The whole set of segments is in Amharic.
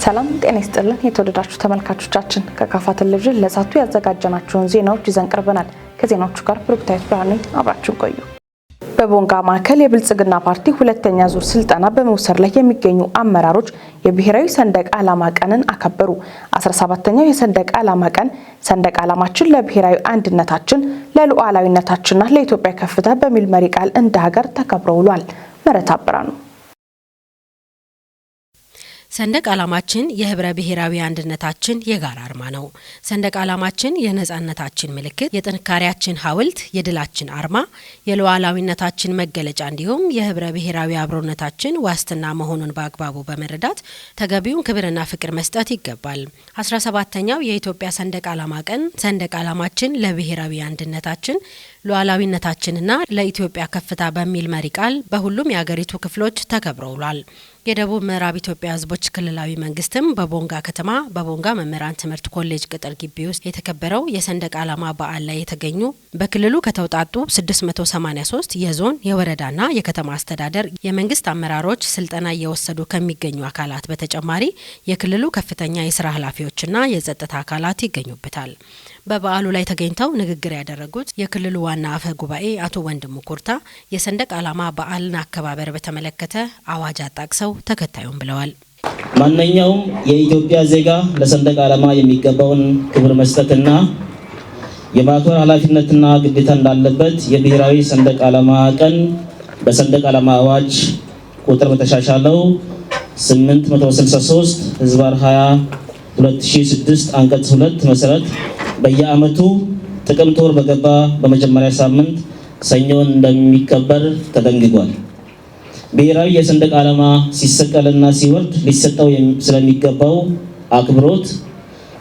ሰላም ጤና ይስጥልን የተወደዳችሁ ተመልካቾቻችን፣ ከካፋ ቴሌቪዥን ለሰዓቱ ያዘጋጀናቸውን ዜናዎች ይዘን ቀርበናል። ከዜናዎቹ ጋር ብሩክታዊት ብርሃኑ፣ አብራችሁን ቆዩ። በቦንጋ ማዕከል የብልጽግና ፓርቲ ሁለተኛ ዙር ስልጠና በመውሰድ ላይ የሚገኙ አመራሮች የብሔራዊ ሰንደቅ ዓላማ ቀንን አከበሩ። 17ኛው የሰንደቅ ዓላማ ቀን ሰንደቅ ዓላማችን ለብሔራዊ አንድነታችን፣ ለሉዓላዊነታችንና ለኢትዮጵያ ከፍታ በሚል መሪ ቃል እንደ ሀገር ተከብሮ ውሏል። ምህረት አብራ ነው። ሰንደቅ ዓላማችን የህብረ ብሔራዊ አንድነታችን የጋራ አርማ ነው። ሰንደቅ ዓላማችን የነጻነታችን ምልክት፣ የጥንካሬያችን ሐውልት፣ የድላችን አርማ፣ የሉዓላዊነታችን መገለጫ እንዲሁም የህብረ ብሔራዊ አብሮነታችን ዋስትና መሆኑን በአግባቡ በመረዳት ተገቢውን ክብርና ፍቅር መስጠት ይገባል። 17ኛው የኢትዮጵያ ሰንደቅ ዓላማ ቀን ሰንደቅ ዓላማችን ለብሔራዊ አንድነታችን፣ ሉዓላዊነታችንና ለኢትዮጵያ ከፍታ በሚል መሪ ቃል በሁሉም የአገሪቱ ክፍሎች ተከብሮ ውሏል። የደቡብ ምዕራብ ኢትዮጵያ ሕዝቦች ክልላዊ መንግስትም በቦንጋ ከተማ በቦንጋ መምህራን ትምህርት ኮሌጅ ቅጥር ግቢ ውስጥ የተከበረው የሰንደቅ ዓላማ በዓል ላይ የተገኙ በክልሉ ከተውጣጡ 683 የዞን፣ የወረዳና የከተማ አስተዳደር የመንግስት አመራሮች፣ ስልጠና እየወሰዱ ከሚገኙ አካላት በተጨማሪ የክልሉ ከፍተኛ የስራ ኃላፊዎችና የጸጥታ አካላት ይገኙበታል። በበዓሉ ላይ ተገኝተው ንግግር ያደረጉት የክልሉ ዋና አፈ ጉባኤ አቶ ወንድሙ ኩርታ የሰንደቅ ዓላማ በዓልን አከባበር በተመለከተ አዋጅ አጣቅሰው ተከታዩን ብለዋል። ማንኛውም የኢትዮጵያ ዜጋ ለሰንደቅ ዓላማ የሚገባውን ክብር መስጠትና የማክበር ኃላፊነትና ግዴታ እንዳለበት የብሔራዊ ሰንደቅ ዓላማ ቀን በሰንደቅ ዓላማ አዋጅ ቁጥር በተሻሻለው 863 ህዝባር 20 2006 አንቀጽ 2 መሰረት በየዓመቱ ጥቅምት ወር በገባ በመጀመሪያ ሳምንት ሰኞን እንደሚከበር ተደንግጓል። ብሔራዊ የሰንደቅ ዓላማ ሲሰቀልና ሲወርድ ሊሰጠው ስለሚገባው አክብሮት፣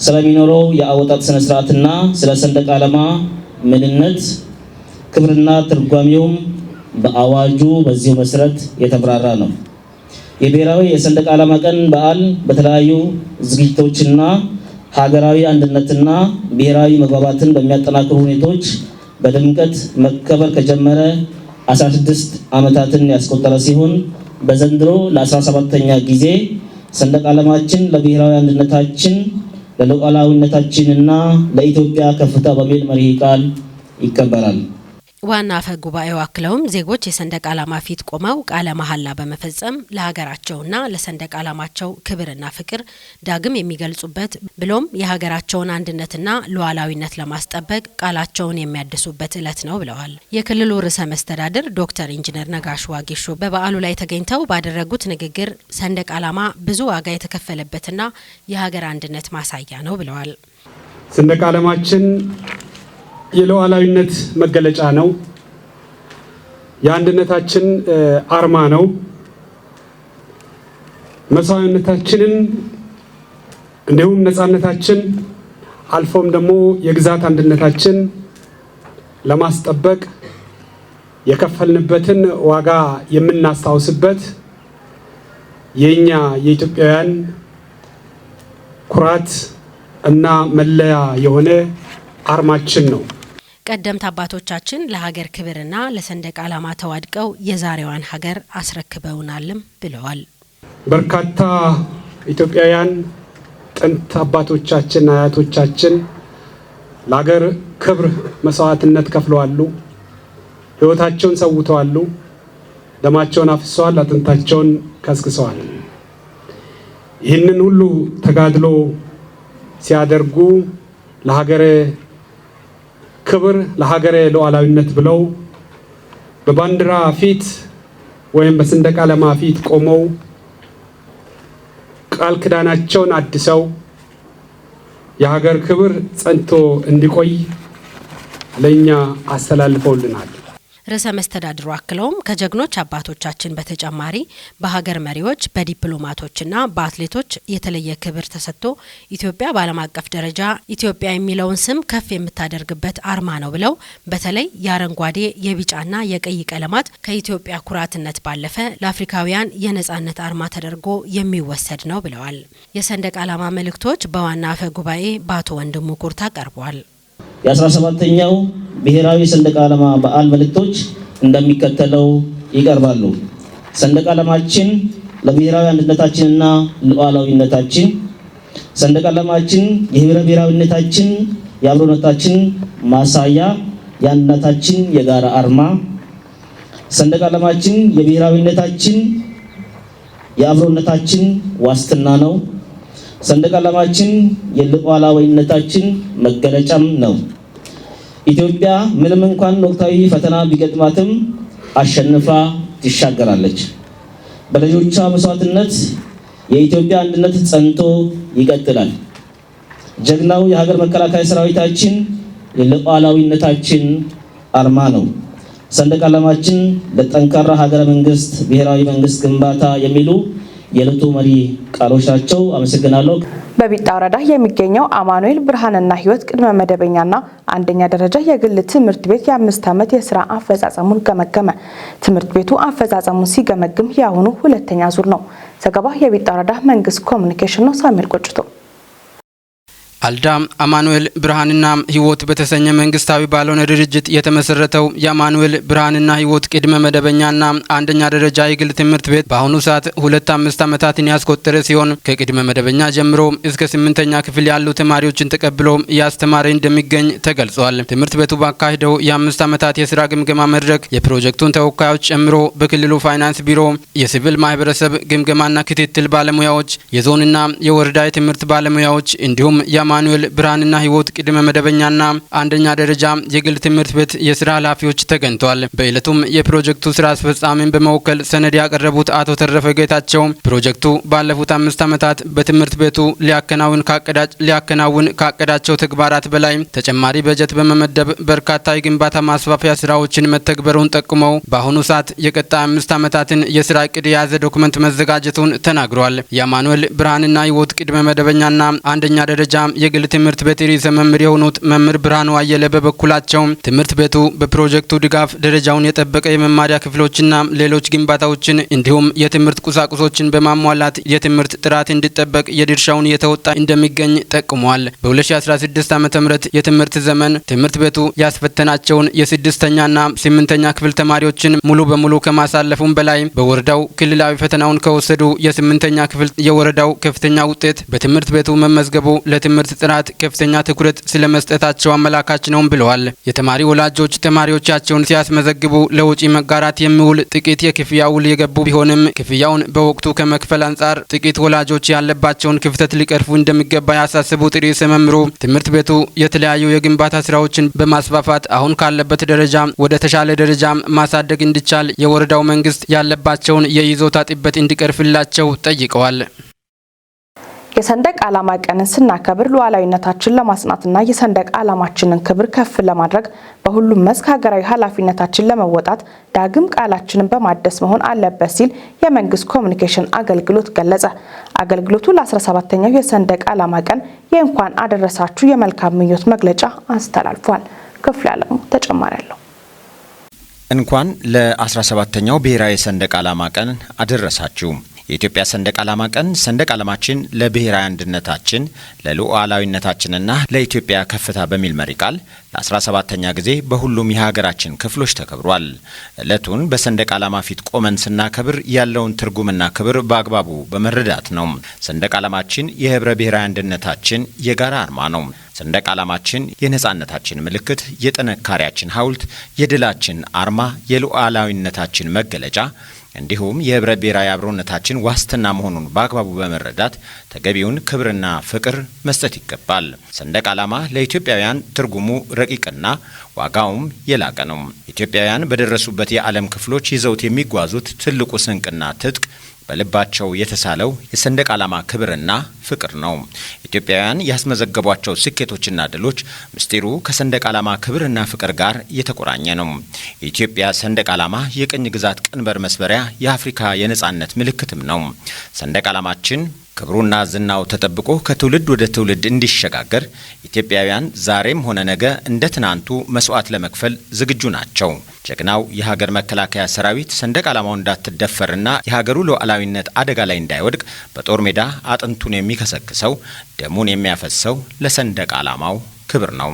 ስለሚኖረው የአወጣጥ ስነ ስርዓትና ስለ ሰንደቅ ዓላማ ምንነት፣ ክብርና ትርጓሜውም በአዋጁ በዚሁ መሰረት የተብራራ ነው። የብሔራዊ የሰንደቅ ዓላማ ቀን በዓል በተለያዩ ዝግጅቶችና ሀገራዊ አንድነትና ብሔራዊ መግባባትን በሚያጠናክሩ ሁኔታዎች በድምቀት መከበር ከጀመረ 16 ዓመታትን ያስቆጠረ ሲሆን፣ በዘንድሮ ለ17ኛ ጊዜ ሰንደቅ ዓላማችን ለብሔራዊ አንድነታችን፣ ለሉዓላዊነታችንና ለኢትዮጵያ ከፍታ በሚል መሪ ቃል ይከበራል። ዋና አፈ ጉባኤው አክለውም ዜጎች የሰንደቅ ዓላማ ፊት ቆመው ቃለ መሐላ በመፈጸም ለሀገራቸውና ለሰንደቅ ዓላማቸው ክብርና ፍቅር ዳግም የሚገልጹበት ብሎም የሀገራቸውን አንድነትና ሉዓላዊነት ለማስጠበቅ ቃላቸውን የሚያድሱበት ዕለት ነው ብለዋል። የክልሉ ርዕሰ መስተዳድር ዶክተር ኢንጂነር ነጋሽ ዋጌሾ በበዓሉ ላይ ተገኝተው ባደረጉት ንግግር ሰንደቅ ዓላማ ብዙ ዋጋ የተከፈለበትና የሀገር አንድነት ማሳያ ነው ብለዋል። ሰንደቅ ዓላማችን የሉዓላዊነት መገለጫ ነው። የአንድነታችን አርማ ነው። መስዋዕትነታችንን እንዲሁም ነፃነታችን አልፎም ደግሞ የግዛት አንድነታችን ለማስጠበቅ የከፈልንበትን ዋጋ የምናስታውስበት የኛ የኢትዮጵያውያን ኩራት እና መለያ የሆነ አርማችን ነው። ቀደምት አባቶቻችን ለሀገር ክብርና ለሰንደቅ ዓላማ ተዋድቀው የዛሬዋን ሀገር አስረክበውናልም ብለዋል። በርካታ ኢትዮጵያውያን ጥንት አባቶቻችን፣ አያቶቻችን ለሀገር ክብር መስዋዕትነት ከፍለዋሉ። ሕይወታቸውን ሰውተዋሉ። ደማቸውን አፍሰዋል። አጥንታቸውን ከስክሰዋል። ይህንን ሁሉ ተጋድሎ ሲያደርጉ ለሀገር ክብር፣ ለሀገሬ ሉዓላዊነት ብለው በባንዲራ ፊት ወይም በሰንደቅ ዓላማ ፊት ቆመው ቃል ኪዳናቸውን አድሰው የሀገር ክብር ጸንቶ እንዲቆይ ለእኛ አስተላልፈውልናል። ርዕሰ መስተዳድሩ አክለውም ከጀግኖች አባቶቻችን በተጨማሪ በሀገር መሪዎች፣ በዲፕሎማቶችና በአትሌቶች የተለየ ክብር ተሰጥቶ ኢትዮጵያ በዓለም አቀፍ ደረጃ ኢትዮጵያ የሚለውን ስም ከፍ የምታደርግበት አርማ ነው ብለው፣ በተለይ የአረንጓዴ፣ የቢጫና የቀይ ቀለማት ከኢትዮጵያ ኩራትነት ባለፈ ለአፍሪካውያን የነጻነት አርማ ተደርጎ የሚወሰድ ነው ብለዋል። የሰንደቅ ዓላማ መልእክቶች በዋና አፈ ጉባኤ በአቶ ወንድሙ ኩርታ ቀርቧል። የ17ኛው ብሔራዊ ሰንደቅ ዓላማ በዓል መልእክቶች እንደሚከተለው ይቀርባሉ። ሰንደቅ ዓላማችን ለብሔራዊ አንድነታችንና ሉዓላዊነታችን፣ ሰንደቅ ዓላማችን የህብረ ብሔራዊነታችን የአብሮነታችን ማሳያ፣ የአንድነታችን የጋራ አርማ፣ ሰንደቅ ዓላማችን የብሔራዊነታችን የአብሮነታችን ዋስትና ነው። ሰንደቅ ዓላማችን የሉዓላዊነታችን መገለጫም ነው። ኢትዮጵያ ምንም እንኳን ወቅታዊ ፈተና ቢገጥማትም አሸንፋ ትሻገራለች። በልጆቿ መስዋዕትነት የኢትዮጵያ አንድነት ጸንቶ ይቀጥላል። ጀግናው የሀገር መከላከያ ሰራዊታችን የሉዓላዊነታችን አርማ ነው። ሰንደቅ ዓላማችን ለጠንካራ ሀገረ መንግስት፣ ብሔራዊ መንግስት ግንባታ የሚሉ የዕለቱ መሪ ቃሎች ናቸው። አመሰግናለሁ። በቢጣ ወረዳ የሚገኘው አማኑኤል ብርሃንና ሕይወት ቅድመ መደበኛና አንደኛ ደረጃ የግል ትምህርት ቤት የ5 ዓመት የስራ አፈጻጸሙን ገመገመ። ትምህርት ቤቱ አፈጻጸሙን ሲገመግም የአሁኑ ሁለተኛ ዙር ነው። ዘገባ የቢጣ ወረዳ መንግስት ኮሚኒኬሽን ነው። ሳሙኤል ቆጭቶ። አልዳ አማኑኤል ብርሃንና ሕይወት በተሰኘ መንግስታዊ ባልሆነ ድርጅት የተመሰረተው የአማኑኤል ብርሃንና ሕይወት ቅድመ መደበኛና አንደኛ ደረጃ የግል ትምህርት ቤት በአሁኑ ሰዓት 2 5 ዓመታትን ያስቆጠረ ሲሆን፣ ከቅድመ መደበኛ ጀምሮ እስከ ስምንተኛ ክፍል ያሉ ተማሪዎችን ተቀብሎ እያስተማረ እንደሚገኝ ተገልጿል። ትምህርት ቤቱ ባካሄደው የ5 ዓመታት የስራ ግምገማ መድረክ የፕሮጀክቱን ተወካዮች ጨምሮ በክልሉ ፋይናንስ ቢሮ የሲቪል ማህበረሰብ ግምገማና ክትትል ባለሙያዎች፣ የዞንና የወረዳ የትምህርት ባለሙያዎች እንዲሁም የአማኑኤል ብርሃንና ሕይወት ቅድመ መደበኛና አንደኛ ደረጃ የግል ትምህርት ቤት የስራ ኃላፊዎች ተገኝተዋል። በዕለቱም የፕሮጀክቱ ስራ አስፈጻሚን በመወከል ሰነድ ያቀረቡት አቶ ተረፈ ጌታቸው ፕሮጀክቱ ባለፉት 5 ዓመታት በትምህርት ቤቱ ሊያከናውን ካቀዳቸው ተግባራት በላይ ተጨማሪ በጀት በመመደብ በርካታ የግንባታ ማስፋፊያ ስራዎችን መተግበሩን ጠቁመው፣ በአሁኑ ሰዓት የቀጣይ 5 ዓመታትን የስራ እቅድ የያዘ ዶክመንት መዘጋጀቱን ተናግረዋል። የአማኑኤል ብርሃንና ሕይወት ቅድመ መደበኛና አንደኛ ደረጃ የግል ትምህርት ቤት ርዕሰ መምህር የሆኑት መምህር ብርሃኑ አየለ በበኩላቸው ትምህርት ቤቱ በፕሮጀክቱ ድጋፍ ደረጃውን የጠበቀ የመማሪያ ክፍሎችና ሌሎች ግንባታዎችን እንዲሁም የትምህርት ቁሳቁሶችን በማሟላት የትምህርት ጥራት እንዲጠበቅ የድርሻውን እየተወጣ እንደሚገኝ ጠቁመዋል። በ2016 ዓ.ም የትምህርት ዘመን ትምህርት ቤቱ ያስፈተናቸውን የስድስተኛና ስምንተኛ ክፍል ተማሪዎችን ሙሉ በሙሉ ከማሳለፉም በላይ በወረዳው ክልላዊ ፈተናውን ከወሰዱ የስምንተኛ ክፍል የወረዳው ከፍተኛ ውጤት በትምህርት ቤቱ መመዝገቡ ለትምህርት ጥራት ከፍተኛ ትኩረት ስለመስጠታቸው አመላካች ነው ብለዋል። የተማሪ ወላጆች ተማሪዎቻቸውን ሲያስመዘግቡ ለወጪ መጋራት የሚውል ጥቂት የክፍያ ውል የገቡ ቢሆንም፣ ክፍያውን በወቅቱ ከመክፈል አንጻር ጥቂት ወላጆች ያለባቸውን ክፍተት ሊቀርፉ እንደሚገባ ያሳሰቡት ርዕሰ መምህሩ፣ ትምህርት ቤቱ የተለያዩ የግንባታ ስራዎችን በማስፋፋት አሁን ካለበት ደረጃ ወደ ተሻለ ደረጃ ማሳደግ እንዲቻል የወረዳው መንግስት ያለባቸውን የይዞታ ጥበት እንዲቀርፍላቸው ጠይቀዋል። የሰንደቅ ዓላማ ቀንን ስናከብር ሉዓላዊነታችንን ለማጽናትና የሰንደቅ ዓላማችንን ክብር ከፍ ለማድረግ በሁሉም መስክ ሀገራዊ ኃላፊነታችን ለመወጣት ዳግም ቃላችንን በማደስ መሆን አለበት ሲል የመንግስት ኮሚኒኬሽን አገልግሎት ገለጸ። አገልግሎቱ ለ17ኛው የሰንደቅ ዓላማ ቀን የእንኳን አደረሳችሁ የመልካም ምኞት መግለጫ አስተላልፏል። ክፍለ ዓለሙ ተጨማሪ አለው። እንኳን ለ17ኛው ብሔራዊ ሰንደቅ ዓላማ ቀን አደረሳችሁ። የኢትዮጵያ ሰንደቅ ዓላማ ቀን ሰንደቅ ዓላማችን ለብሔራዊ አንድነታችን፣ ለሉዓላዊነታችንና ለኢትዮጵያ ከፍታ በሚል መሪ ቃል ለ17ኛ ጊዜ በሁሉም የሀገራችን ክፍሎች ተከብሯል። ዕለቱን በሰንደቅ ዓላማ ፊት ቆመን ስናከብር ያለውን ትርጉምና ክብር በአግባቡ በመረዳት ነው። ሰንደቅ ዓላማችን የህብረ ብሔራዊ አንድነታችን የጋራ አርማ ነው። ሰንደቅ ዓላማችን የነጻነታችን ምልክት፣ የጥንካሬያችን ሐውልት፣ የድላችን አርማ፣ የሉዓላዊነታችን መገለጫ እንዲሁም የህብረ ብሔራዊ አብሮነታችን ዋስትና መሆኑን በአግባቡ በመረዳት ተገቢውን ክብርና ፍቅር መስጠት ይገባል። ሰንደቅ ዓላማ ለኢትዮጵያውያን ትርጉሙ ረቂቅና ዋጋውም የላቀ ነው። ኢትዮጵያውያን በደረሱበት የዓለም ክፍሎች ይዘውት የሚጓዙት ትልቁ ስንቅና ትጥቅ በልባቸው የተሳለው የሰንደቅ ዓላማ ክብርና ፍቅር ነው። ኢትዮጵያውያን ያስመዘገቧቸው ስኬቶችና ድሎች ምስጢሩ ከሰንደቅ ዓላማ ክብርና ፍቅር ጋር የተቆራኘ ነው። የኢትዮጵያ ሰንደቅ ዓላማ የቅኝ ግዛት ቀንበር መስበሪያ፣ የአፍሪካ የነጻነት ምልክትም ነው። ሰንደቅ ዓላማችን ክብሩና ዝናው ተጠብቆ ከትውልድ ወደ ትውልድ እንዲሸጋገር ኢትዮጵያውያን ዛሬም ሆነ ነገ እንደ ትናንቱ መስዋዕት ለመክፈል ዝግጁ ናቸው። ጀግናው የሀገር መከላከያ ሰራዊት ሰንደቅ ዓላማው እንዳትደፈርና የሀገሩ ሉዓላዊነት አደጋ ላይ እንዳይወድቅ በጦር ሜዳ አጥንቱን የሚከሰክሰው፣ ደሙን የሚያፈሰው ለሰንደቅ ዓላማው ክብር ነው።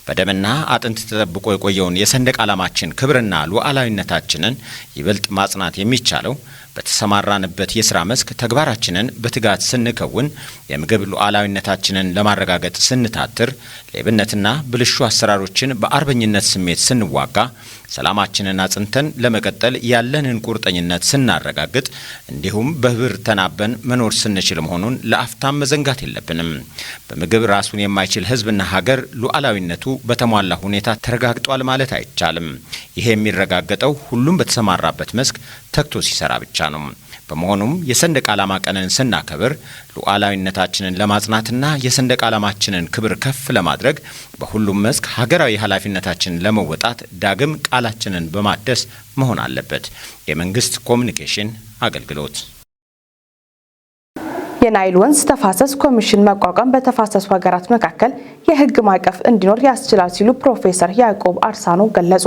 በደምና አጥንት ተጠብቆ የቆየውን የሰንደቅ ዓላማችን ክብርና ሉዓላዊነታችንን ይበልጥ ማጽናት የሚቻለው በተሰማራንበት የስራ መስክ ተግባራችንን በትጋት ስንከውን፣ የምግብ ሉዓላዊነታችንን ለማረጋገጥ ስንታትር፣ ሌብነትና ብልሹ አሰራሮችን በአርበኝነት ስሜት ስንዋጋ፣ ሰላማችንን አጽንተን ለመቀጠል ያለንን ቁርጠኝነት ስናረጋግጥ፣ እንዲሁም በህብር ተናበን መኖር ስንችል መሆኑን ለአፍታም መዘንጋት የለብንም። በምግብ ራሱን የማይችል ህዝብና ሀገር ሉዓላዊነቱ በተሟላ ሁኔታ ተረጋግጧል ማለት አይቻልም። ይሄ የሚረጋገጠው ሁሉም በተሰማራበት መስክ ተግቶ ሲሰራ ብቻ ነው። በመሆኑም የሰንደቅ ዓላማ ቀንን ስናከብር ሉዓላዊነታችንን ለማጽናትና የሰንደቅ ዓላማችንን ክብር ከፍ ለማድረግ በሁሉም መስክ ሀገራዊ ኃላፊነታችንን ለመወጣት ዳግም ቃላችንን በማደስ መሆን አለበት። የመንግስት ኮሚኒኬሽን አገልግሎት። የናይል ወንዝ ተፋሰስ ኮሚሽን መቋቋም በተፋሰሱ ሀገራት መካከል የህግ ማዕቀፍ እንዲኖር ያስችላል ሲሉ ፕሮፌሰር ያዕቆብ አርሳኖ ገለጹ።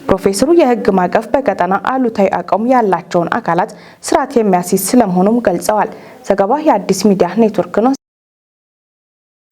ፕሮፌሰሩ የህግ ማዕቀፍ በቀጠና አሉታዊ አቋም ያላቸውን አካላት ስርዓት የሚያስይዝ ስለመሆኑም ገልጸዋል። ዘገባ የአዲስ ሚዲያ ኔትወርክ ነው።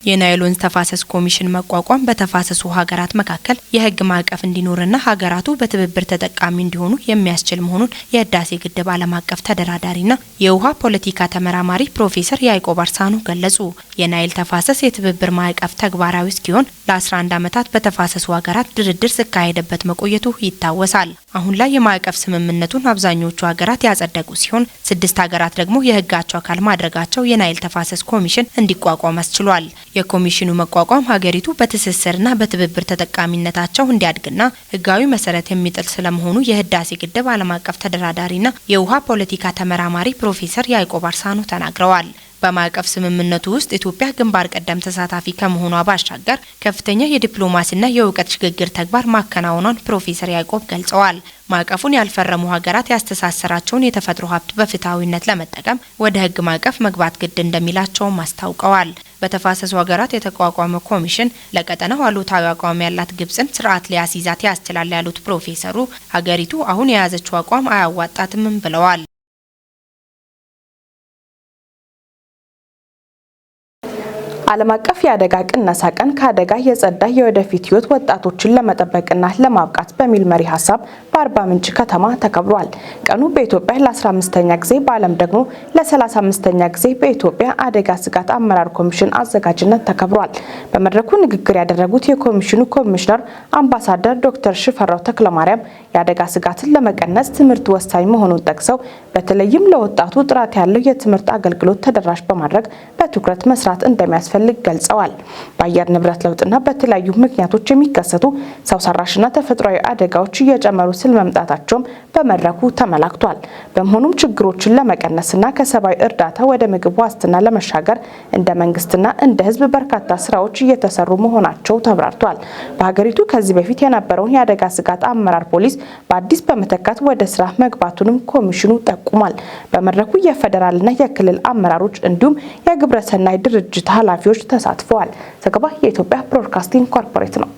የናይል ወንዝ ተፋሰስ ኮሚሽን መቋቋም በተፋሰሱ ሀገራት መካከል የህግ ማዕቀፍ እንዲኖርና ሀገራቱ በትብብር ተጠቃሚ እንዲሆኑ የሚያስችል መሆኑን የህዳሴ ግድብ ዓለም አቀፍ ተደራዳሪና የውሃ ፖለቲካ ተመራማሪ ፕሮፌሰር ያዕቆብ አርሳኖ ገለጹ። የናይል ተፋሰስ የትብብር ማዕቀፍ ተግባራዊ እስኪሆን ለ11 ዓመታት በተፋሰሱ ሀገራት ድርድር ሲካሄድበት መቆየቱ ይታወሳል። አሁን ላይ የማዕቀፍ ስምምነቱን አብዛኞቹ ሀገራት ያጸደቁ ሲሆን 6 ሀገራት ደግሞ የህጋቸው አካል ማድረጋቸው የናይል ተፋሰስ ኮሚሽን እንዲቋቋም አስችሏል። የኮሚሽኑ መቋቋም ሀገሪቱ በትስስርና በትብብር ተጠቃሚነታቸው እንዲያድግና ህጋዊ መሰረት የሚጥል ስለመሆኑ የህዳሴ ግድብ ዓለም አቀፍ ተደራዳሪና የውሃ ፖለቲካ ተመራማሪ ፕሮፌሰር ያዕቆብ አርሳኖ ተናግረዋል። በማዕቀፍ ስምምነቱ ውስጥ ኢትዮጵያ ግንባር ቀደም ተሳታፊ ከመሆኗ ባሻገር ከፍተኛ የዲፕሎማሲና የእውቀት ሽግግር ተግባር ማከናወኗን ፕሮፌሰር ያዕቆብ ገልጸዋል። ማዕቀፉን ያልፈረሙ ሀገራት ያስተሳሰራቸውን የተፈጥሮ ሀብት በፍትሃዊነት ለመጠቀም ወደ ህግ ማዕቀፍ መግባት ግድ እንደሚላቸውም አስታውቀዋል። በተፋሰሱ ሀገራት የተቋቋመ ኮሚሽን ለቀጠናው አሉታዊ አቋም ያላት ግብጽን ስርዓት ሊያስይዛት ያስችላል ያሉት ፕሮፌሰሩ ሀገሪቱ አሁን የያዘችው አቋም አያዋጣትም ብለዋል። ዓለም አቀፍ የአደጋ ቅነሳ ቀን ከአደጋ የጸዳ የወደፊት ህይወት ወጣቶችን ለመጠበቅና ለማብቃት በሚል መሪ ሀሳብ በአርባ ምንጭ ከተማ ተከብሯል። ቀኑ በኢትዮጵያ ለ15ኛ ጊዜ በዓለም ደግሞ ለ35ኛ ጊዜ በኢትዮጵያ አደጋ ስጋት አመራር ኮሚሽን አዘጋጅነት ተከብሯል። በመድረኩ ንግግር ያደረጉት የኮሚሽኑ ኮሚሽነር አምባሳደር ዶክተር ሽፈራው ተክለማርያም የአደጋ ስጋትን ለመቀነስ ትምህርት ወሳኝ መሆኑን ጠቅሰው በተለይም ለወጣቱ ጥራት ያለው የትምህርት አገልግሎት ተደራሽ በማድረግ በትኩረት መስራት እንደሚያስፈልግ ገልጸዋል። በአየር ንብረት ለውጥና በተለያዩ ምክንያቶች የሚከሰቱ ሰው ሰራሽና ተፈጥሯዊ አደጋዎች እየጨመሩ ስለመምጣታቸውም በመድረኩ ተመላክቷል። በመሆኑም ችግሮችን ለመቀነስና ከሰብአዊ እርዳታ ወደ ምግብ ዋስትና ለመሻገር እንደ መንግስትና እንደ ሕዝብ በርካታ ስራዎች እየተሰሩ መሆናቸው ተብራርቷል። በሀገሪቱ ከዚህ በፊት የነበረውን የአደጋ ስጋት አመራር ፖሊስ በአዲስ በመተካት ወደ ስራ መግባቱንም ኮሚሽኑ ጠቁሟል። በመድረኩ የፌዴራልና የክልል አመራሮች እንዲሁም የግብረሰናይ ድርጅት ኃላፊዎች ተሳትፈዋል። ዘገባ የኢትዮጵያ ብሮድካስቲንግ ኮርፖሬት ነው።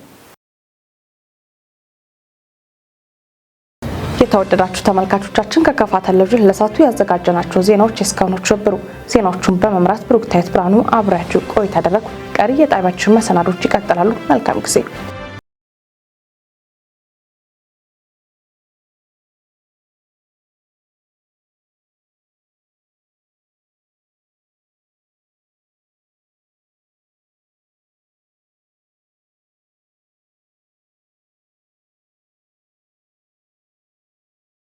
የተወደዳችሁ ተመልካቾቻችን ከከፋ ቴሌቪዥን ለሰዓቱ ያዘጋጀናቸው ዜናዎች እስካሁኖቹ ነበሩ። ዜናዎቹን በመምራት ብሩክታይት ብርሃኑ አብሬያችሁ ቆይታ አደረኩ። ቀሪ የጣቢያችን መሰናዶች ይቀጥላሉ። መልካም ጊዜ።